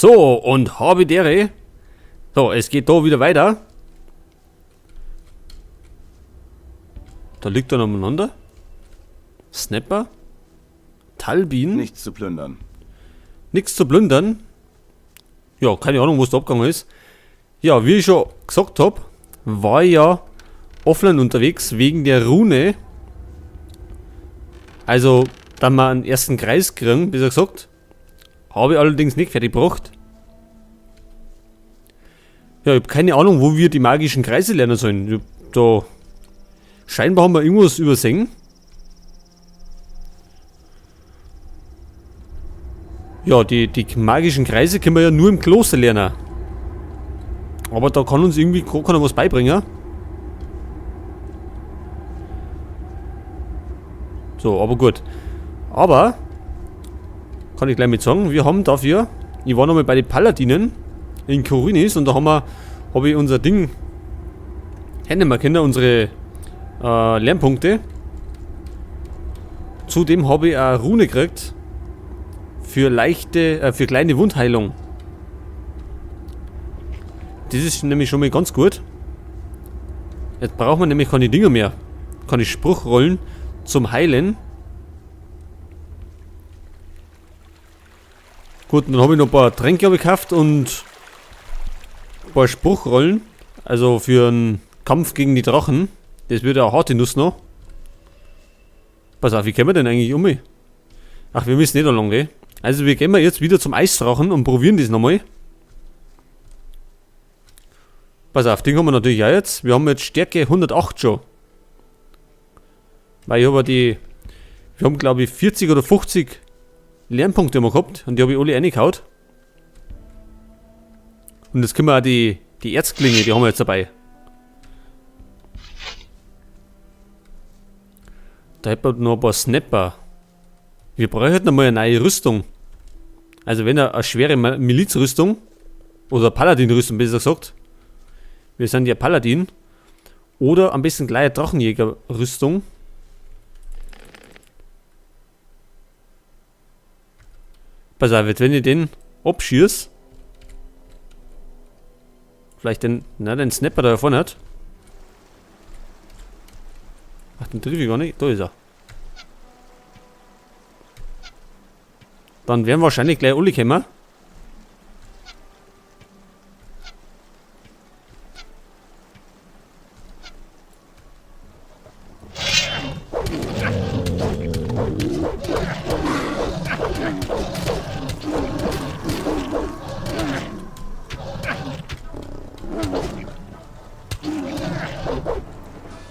So, und Habidere. So, es geht da wieder weiter. Da liegt er umeinander. Snapper. Talbin. Nichts zu plündern. Nichts zu plündern. Ja, keine Ahnung, was da abgegangen ist. Ja, wie ich schon gesagt hab, war ich ja offline unterwegs wegen der Rune. Also, da wir einen ersten Kreis kriegen, besser gesagt. Habe ich allerdings nicht fertig gebracht. Ja, ich hab keine Ahnung, wo wir die magischen Kreise lernen sollen. Ich hab da scheinbar haben wir irgendwas übersehen. Ja, die magischen Kreise können wir ja nur im Kloster lernen. Aber da kann uns irgendwie keiner was beibringen. So, aber gut. Aber, kann ich gleich mit sagen, wir haben dafür, ich war nochmal bei den Paladinen in Khorinis und da hab ich unser Ding hernehmen können, unsere Lernpunkte. Zudem habe ich eine Rune gekriegt für kleine Wundheilung. Das ist nämlich schon mal ganz gut. Jetzt braucht man nämlich keine Dinger mehr. Keine Spruchrollen zum Heilen. Gut, dann habe ich noch ein paar Tränke gekauft und ein paar Spruchrollen. Also für einen Kampf gegen die Drachen. Das wird ja eine harte Nuss noch. Pass auf, wie kommen wir denn eigentlich um? Ach, wir müssen nicht da lang, gell? Also wir gehen mal jetzt wieder zum Eisdrachen und probieren das nochmal. Pass auf, den haben wir natürlich auch jetzt. Wir haben jetzt Stärke 108 schon. Weil ich habe ja die... Wir haben glaube ich 40 oder 50 Lernpunkte immer gehabt. Und die habe ich alle reingehauen. Und jetzt können wir auch die Erzklinge, die haben wir jetzt dabei. Da hätten wir noch ein paar Snapper. Wir brauchen noch mal eine neue Rüstung. Also wenn er eine schwere Milizrüstung oder Paladin-Rüstung, besser gesagt. Wir sind ja Paladin. Oder am besten gleich eine Drachenjäger-Rüstung. Pass auf, jetzt wenn ich den abschieß. Vielleicht den Snapper da vorne hat. Ach, den treffe ich gar nicht. Da ist er. Dann werden wahrscheinlich gleich alle kommen.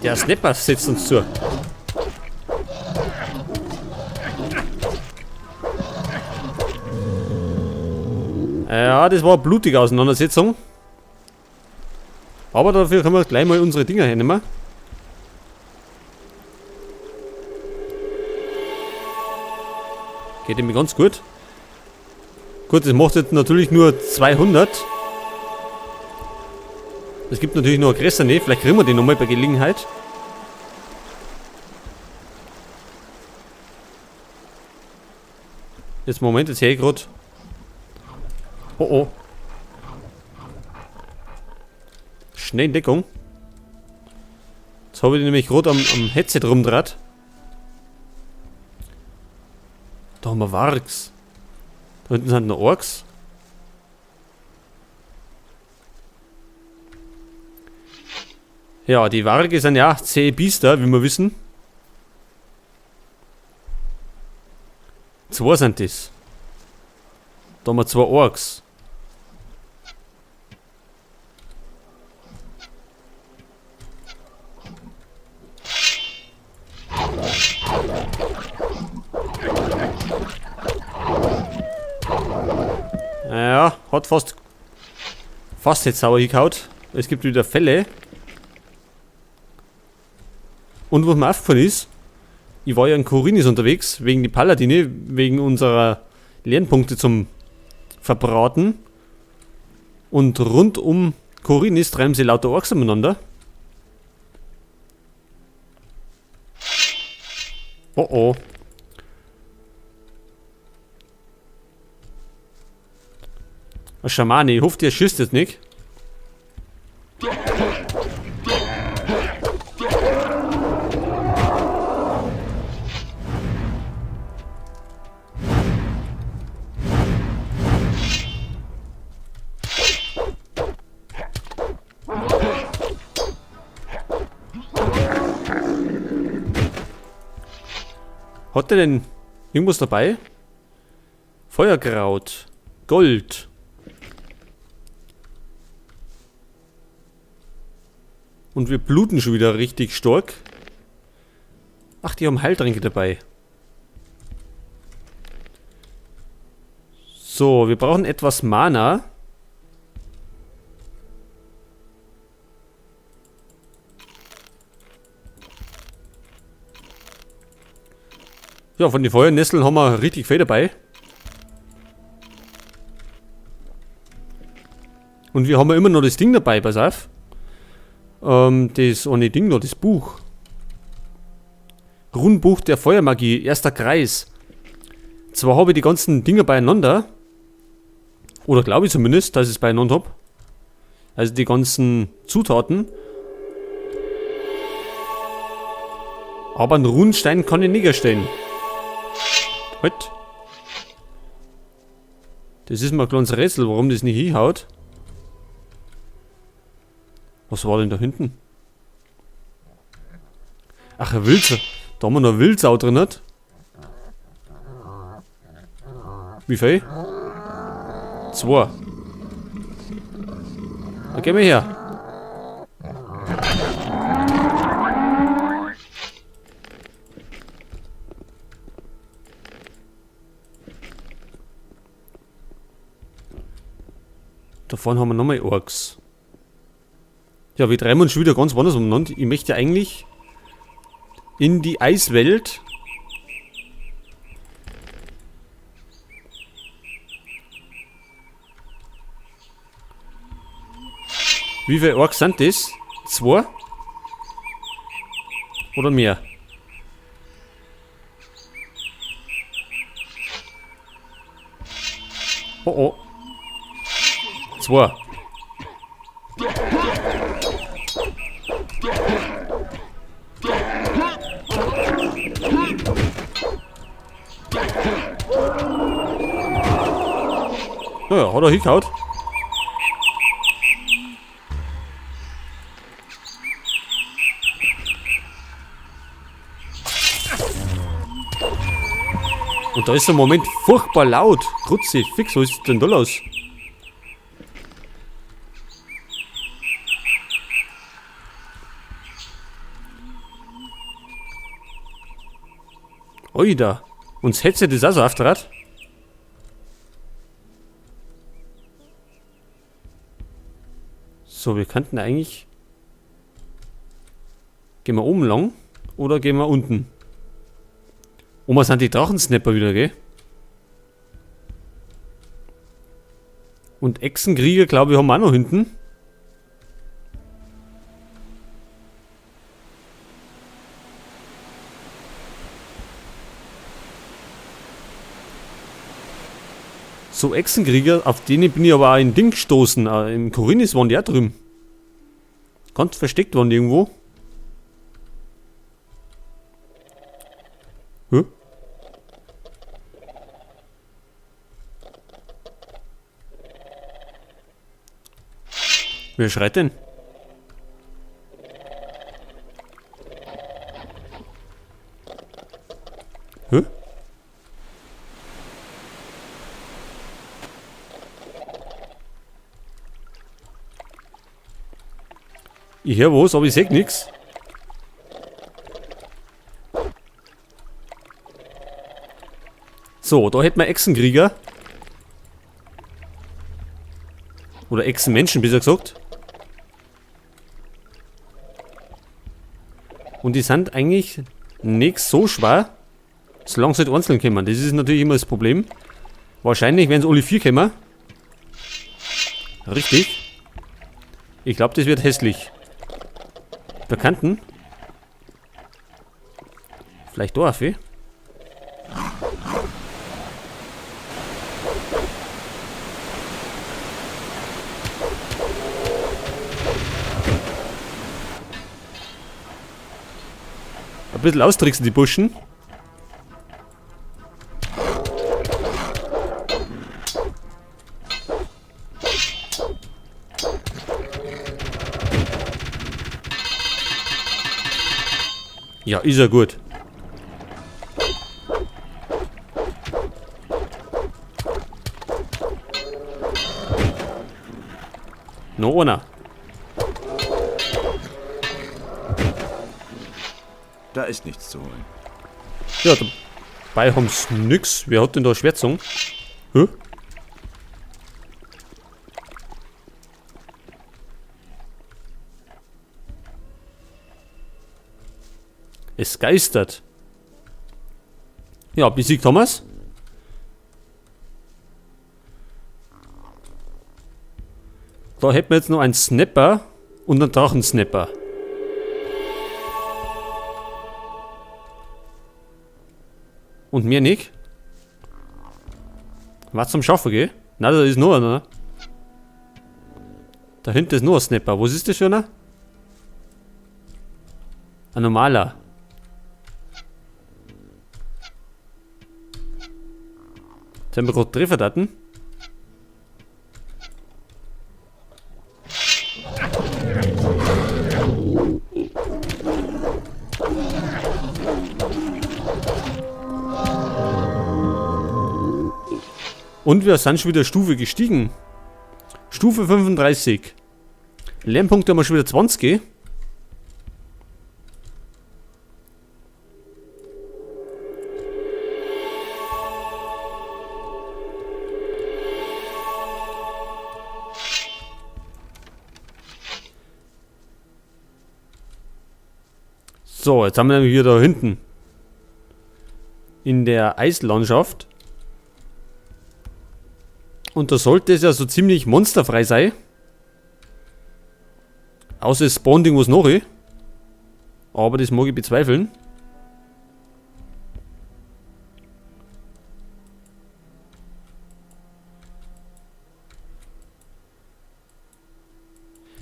Der Snapper setzt uns zu. Ja, das war eine blutige Auseinandersetzung. Aber dafür können wir gleich mal unsere Dinger hernehmen. Geht nämlich ganz gut. Gut, das macht jetzt natürlich nur 200. Es gibt natürlich noch eine größere, vielleicht kriegen wir die nochmal bei Gelegenheit. Jetzt Moment, jetzt höre ich grad. Oh oh. Schnell in Deckung. Jetzt habe ich die nämlich grad am Headset rumdraht. Da haben wir Wargs. Da hinten sind noch Orks. Ja, die Warge sind ja zähe Biester, wie wir wissen. Zwei sind das. Da haben wir zwei Orks. Ja, hat fast jetzt sauer hingehauen. Es gibt wieder Fälle. Und was mir aufgefallen ist, ich war ja in Khorinis unterwegs, wegen die Paladine, wegen unserer Lernpunkte zum Verbraten. Und rund um Khorinis treiben sie lauter Orks umeinander. Oh oh. Ein Schamane. Ich hoffe, der schießt jetzt nicht. Hat der denn irgendwas dabei? Feuerkraut. Gold. Und wir bluten schon wieder richtig stark. Ach, die haben Heiltränke dabei. So, wir brauchen etwas Mana. Ja, von den Feuernesseln haben wir richtig viel dabei. Und wir haben ja immer noch das Ding dabei, pass auf. Das eine Ding noch, das Buch. Runenbuch der Feuermagie, erster Kreis. Zwar habe ich die ganzen Dinger beieinander. Oder glaube ich zumindest, dass ich es beieinander hab. Also die ganzen Zutaten. Aber einen Runenstein kann ich nicht erstellen. Halt. Das ist mal ein kleines Rätsel, warum das nicht hinhaut. Was war denn da hinten? Ach, ein Wildsau. Da haben wir noch eine Wildsau drin, nicht? Wie viel? 2. Dann gehen wir her. Da vorne haben wir nochmal Orks. Ja, wir treiben uns schon wieder ganz woanders umeinander. Ich möchte eigentlich in die Eiswelt. Wie viele Orks sind das? 2? Oder mehr? Oh oh. 2. Naja, hat er hingehauen. Und da ist im Moment furchtbar laut. Kruzifix, was ist denn da los? Oida. Und das Headset ist auch so aufgetrat. So, wir könnten eigentlich... Gehen wir oben lang oder gehen wir unten? Oma sind die Drachensnapper wieder, gell? Und Echsenkrieger, glaube ich, haben wir auch noch hinten. So, Echsenkrieger, auf denen bin ich aber auch in Ding gestoßen. Im Khorinis waren die auch drüben. Ganz versteckt waren die irgendwo. Hä? Wer schreit denn? Hä? Ich hör was, aber ich seh nix. So, da hätten wir Echsenkrieger. Oder Echsenmenschen, besser gesagt. Und die sind eigentlich nicht so schwer, solange sie nicht einzeln kommen. Das ist natürlich immer das Problem. Wahrscheinlich werden es alle 4 kommen. Richtig. Ich glaub, das wird hässlich. Bekannten. Vielleicht da, eh? bisschen austricksen, die Burschen. Ja, ist ja gut. Noch einer. Da ist nichts zu holen. Ja, dabei haben's nix. Wer hat denn da Schwärzung? Hä? Es geistert. Ja, besiegt Thomas. Da hätten wir jetzt noch einen Snapper und einen Drachensnapper. Und mehr nicht? Was zum Schaffen, gell? Nein, da ist noch einer. Da hinten ist noch ein Snapper. Was ist das für einer? Ein normaler. Jetzt haben wir gerade Trefferdaten. Und wir sind schon wieder Stufe gestiegen. Stufe 35. Lernpunkte haben wir schon wieder 20. So, jetzt haben wir nämlich wieder da hinten. In der Eislandschaft. Und da sollte es ja so ziemlich monsterfrei sein. Außer es spawnt irgendwas noch. Aber das mag ich bezweifeln.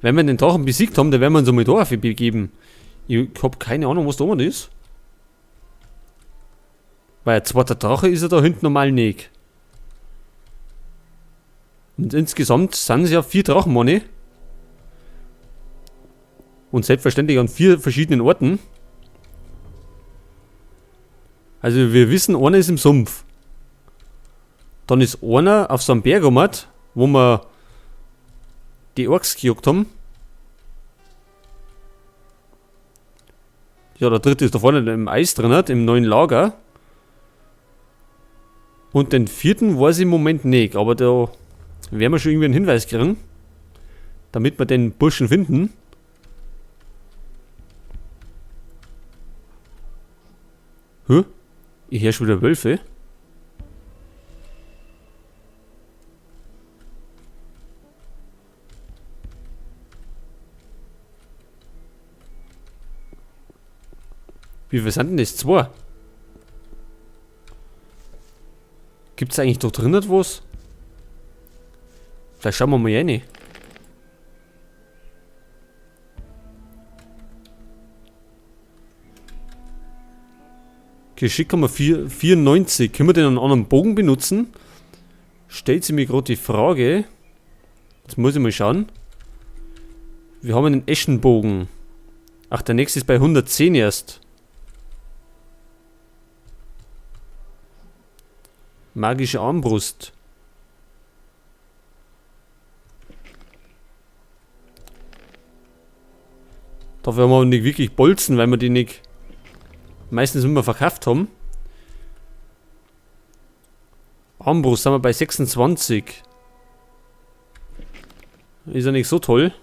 Wenn wir den Drachen besiegt haben, dann werden wir uns einmal da begeben. Ich hab keine Ahnung, was da oben ist. Weil ein zweiter Drache ist ja da hinten normal nicht. Und insgesamt sind es ja 4 Drachen, meine ich. Und selbstverständlich an 4 verschiedenen Orten. Also wir wissen, einer ist im Sumpf. Dann ist einer auf so einem Berg rum, wo wir die Orks gejagt haben. Ja, der dritte ist da vorne im Eis drin, im neuen Lager. Und den vierten weiß ich im Moment nicht, aber da werden wir schon irgendwie einen Hinweis kriegen, damit wir den Burschen finden. Hä? Ich höre schon wieder Wölfe. Wie viel sind denn das? 2? Gibt's eigentlich da drin etwas? Vielleicht schauen wir mal rein. Geschick haben wir 94. Können wir den einen anderen Bogen benutzen? Stellt sich mir gerade die Frage. Jetzt muss ich mal schauen. Wir haben einen Eschenbogen. Ach, der nächste ist bei 110 erst. Magische Armbrust. Dafür haben wir nicht wirklich Bolzen, weil wir die nicht meistens immer verkauft haben. Armbrust sind wir bei 26. Ist ja nicht so toll.